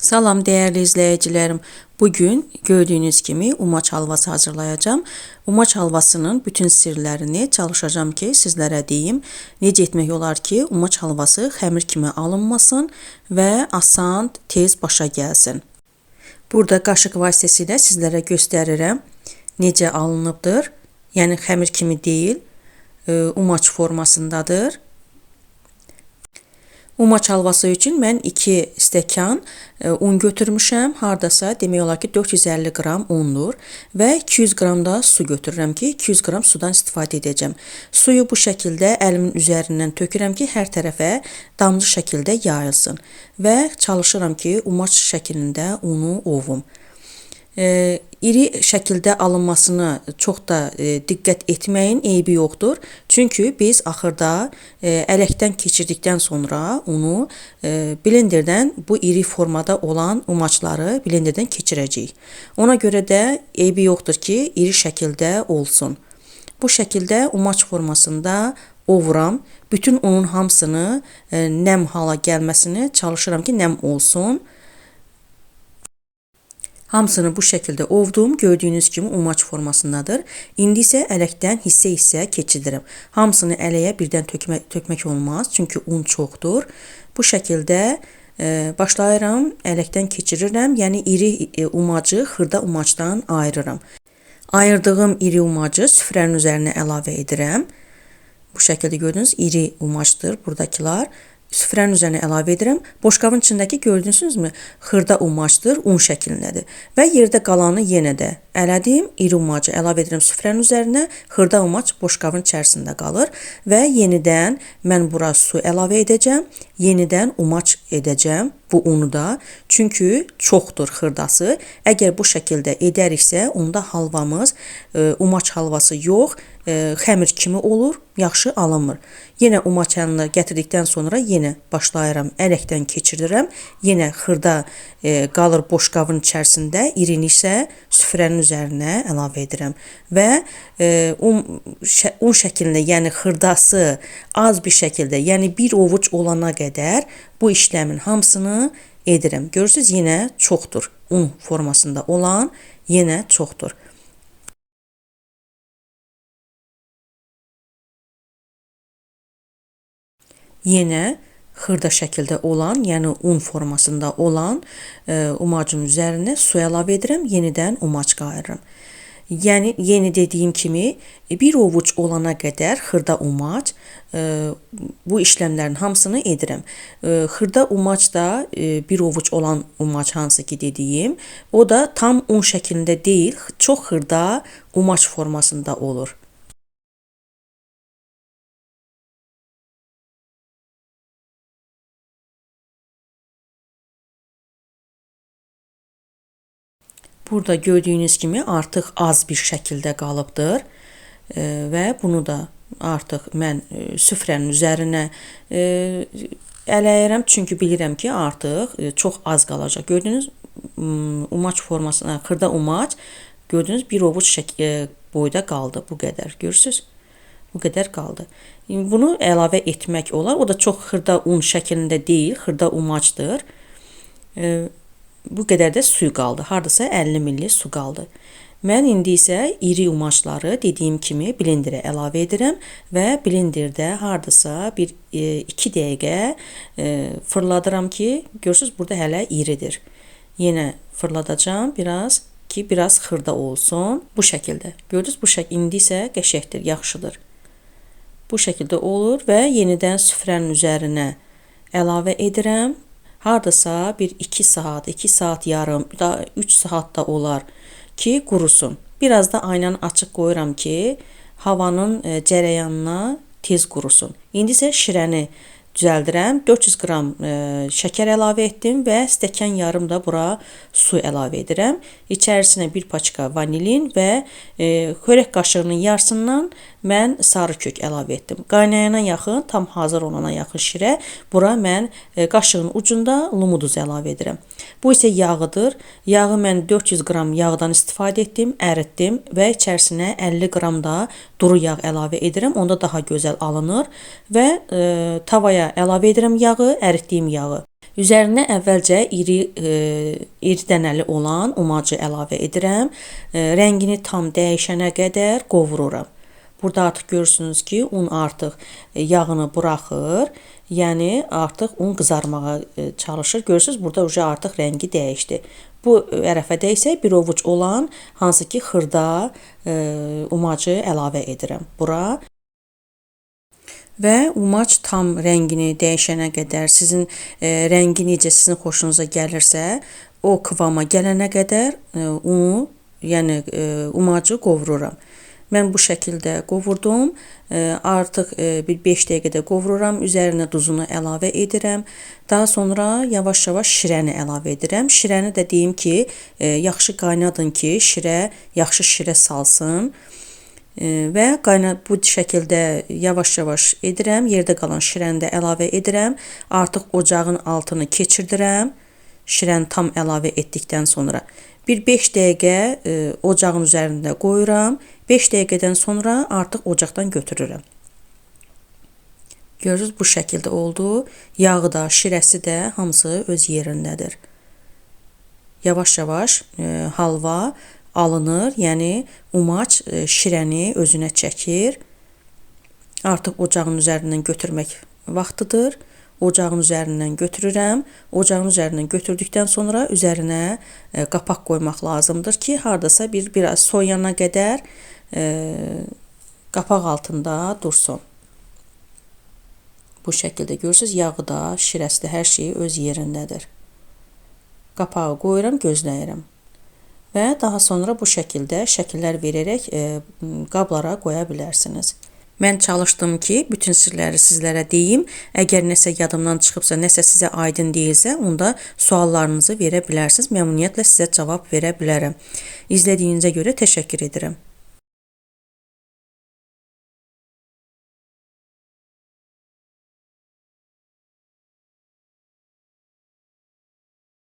Salam değerli izləyicilərim. Bugün gördüyünüz kimi umaç halvası hazırlayacağım. Umaç halvasının bütün sirlərini çalışacağım ki, sizlərə deyim. Necə etmək olar ki, umaç halvası xəmir kimi alınmasın və asan, tez başa gəlsin. Burada qaşıq vasitəsilə sizlərə göstərirəm necə alınıbdır. Yəni xəmir kimi deyil, umaç formasındadır. Umaç halvası üçün mən 2 stəkan un götürmüşəm. Hardasa demək olar ki 450 qram undur və 200 qram da su götürürəm ki 200 qram sudan istifadə edəcəm. Suyu bu şəkildə əlimin üzərindən tökürəm ki hər tərəfə damcı şəkildə yayılsın və çalışıram ki umaç şəklində unu ovum. İri şəkildə alınmasına çox da diqqət etməyin, eybi yoxdur. Çünki biz axırda ələkdən keçirdikdən sonra unu blenderdən bu iri formada olan umaçları blenderdən keçirəcəyik. Ona görə də eybi yoxdur ki, iri şəkildə olsun. Bu şəkildə umaç formasında ovuram. Bütün unun hamısını nəm hala gəlməsini çalışıram ki, nəm olsun. Hamısını bu şəkildə ovdum. Gördüyünüz kimi umaç formasındadır. İndi isə ələkdən hissə-hissə keçirirəm. Hamısını ələyə birdən tökmək olmaz. Çünki un çoxdur. Bu şəkildə başlayıram, ələkdən keçirirəm. Yəni iri umacı xırda umaçdan ayırıram. Ayırdığım iri umacı süfrənin üzərinə əlavə edirəm. Bu şəkildə gördüyünüz iri umaçdır buradakılar. Süfrənin üzərinə əlavə edirəm. Boşqabın içindəki gördünüzmü? Xırda umaçdır, un şəklindədir. Və yerdə qalanı yenə də ələdim. İri umacı əlavə edirəm süfrənin üzərinə. Xırda umaç boşqabın içərisində qalır. Və yenidən mən bura su əlavə edəcəm. Yenidən umaç edəcəm bu unu da. Çünki çoxdur xırdası. Əgər bu şəkildə edəriksə, onda halvamız umaç halvası yox, xəmir kimi olur, yaxşı alınmır. Yenə umaç əlinə gətirdikdən sonra yenə başlayıram, ələkdən keçirirəm. Yenə xırda qalır boşqabın içərisində, irini isə süfrənin üzərinə əlavə edirəm. Və un şəklində, yəni xırdası az bir şəkildə, yəni bir ovuc olana qədər bu işləmin hamısını edirəm. Görürsünüz, yenə çoxdur. Un formasında olan yenə çoxdur. Yenə xırda şəkildə olan, yəni un formasında olan umacın üzərinə su əlavə edirəm, yenidən umaç qayırıram. Yəni, yeni dediyim kimi bir ovuc olana qədər xırda umaç bu işləmlərin hamısını edirəm. Xırda umaç da bir ovuc olan umaç hansı ki dediyim, o da tam un şəklində deyil, çox xırda umaç formasında olur. Burada gördüyünüz kimi artıq az bir şəkildə qalıbdır və bunu da artıq mən süfrənin üzərinə ələyirəm. Çünki bilirəm ki, artıq çox az qalacaq. Gördüyünüz umaç formasına, xırda umaç, gördüyünüz bir ovuc boyda qaldı bu qədər. Görürsünüz? Bu qədər qaldı. Bunu əlavə etmək olar. O da çox xırda un şəklində deyil, xırda umaçdır. Bu qədər də suyu qaldı. Hardasa 50 milli su qaldı. Mən indi isə iri umaçları dediyim kimi blenderə əlavə edirəm və blenderdə hardasa bir 2 dəqiqə fırladıram ki, görürsünüz burada hələ iridir. Yenə fırladacağam biraz ki, biraz xırda olsun. Bu şəkildə. Gördünüz, bu şəkil indi isə qəşəngdir, yaxşıdır. Bu şəkildə olur və yenidən süfrənin üzərinə əlavə edirəm. Hardasa bir 2 saat, 2 saat yarım, daha 3 saat da olar ki, qurusun. Biraz da aynanı açıq qoyuram ki, havanın cərəyanına tez qurusun. İndi isə şirəni düzəldirəm. 400 qram şəkər əlavə etdim və stəkan yarım da bura su əlavə edirəm. İçərisinə bir paçka vanilin və xörək qaşığının yarısından mən sarı kök əlavə etdim. Qaynayana yaxın, tam hazır olana yaxın şirə bura mən qaşığın ucunda lumu duzu əlavə edirəm. Bu isə yağıdır. Yağı mən 400 qram yağdan istifadə etdim, əritdim və içərisinə 50 qram da duru yağ əlavə edirəm. Onda daha gözəl alınır və tavaya Buraya əlavə edirəm yağı, əritdiyim yağı. Üzərinə əvvəlcə iri iri dənəli olan umacı əlavə edirəm. Rəngini tam dəyişənə qədər qovururam. Burada artıq görürsünüz ki, un artıq yağını buraxır. Yəni artıq un qızarmağa çalışır. Görürsünüz, burada uca artıq rəngi dəyişdi. Bu ərəfədə isə bir ovuc olan hansı ki xırda umacı əlavə edirəm bura. Və umac tam rəngini dəyişənə qədər, sizin rəngi necə sizin xoşunuza gəlirsə, o kıvama gələnə qədər unu, yəni umacı qovururam. Mən bu şəkildə qovurdum. Artıq bir 5 dəqiqədə qovururam. Üzərinə duzunu əlavə edirəm. Daha sonra yavaş-yavaş şirəni əlavə edirəm. Şirəni də deyim ki, yaxşı qaynadın ki, şirə yaxşı şirə salsın. Və bu şəkildə yavaş-yavaş edirəm. Yerdə qalan şirəni də əlavə edirəm. Artıq ocağın altını keçirdirəm. Şirəni tam əlavə etdikdən sonra bir 5 dəqiqə ocağın üzərində qoyuram. 5 dəqiqədən sonra artıq ocaqdan götürürəm. Görürsünüz, bu şəkildə oldu. Yağı da, şirəsi də hamısı öz yerindədir. Yavaş-yavaş halva alınır. Yəni umac şirəni özünə çəkir. Artıq ocağın üzərindən götürmək vaxtıdır. Ocağın üzərindən götürürəm. Ocağın üzərindən götürdükdən sonra üzərinə qapaq qoymaq lazımdır ki, hardasa biraz soyuyana qədər qapaq altında dursun. Bu şəkildə görürsünüz, yağı da, şirəsi də, hər şeyi öz yerindədir. Qapağı qoyuram, gözləyirəm. Və daha sonra bu şəkildə şəkillər verərək qablara qoya bilərsiniz. Mən çalışdım ki, bütün sirləri sizlərə deyim. Əgər nəsə yadımdan çıxıbsa, nəsə sizə aydın deyilsə, onda suallarınızı verə bilərsiniz. Məmnuniyyətlə sizə cavab verə bilərəm. İzlədiyinizə görə təşəkkür edirəm.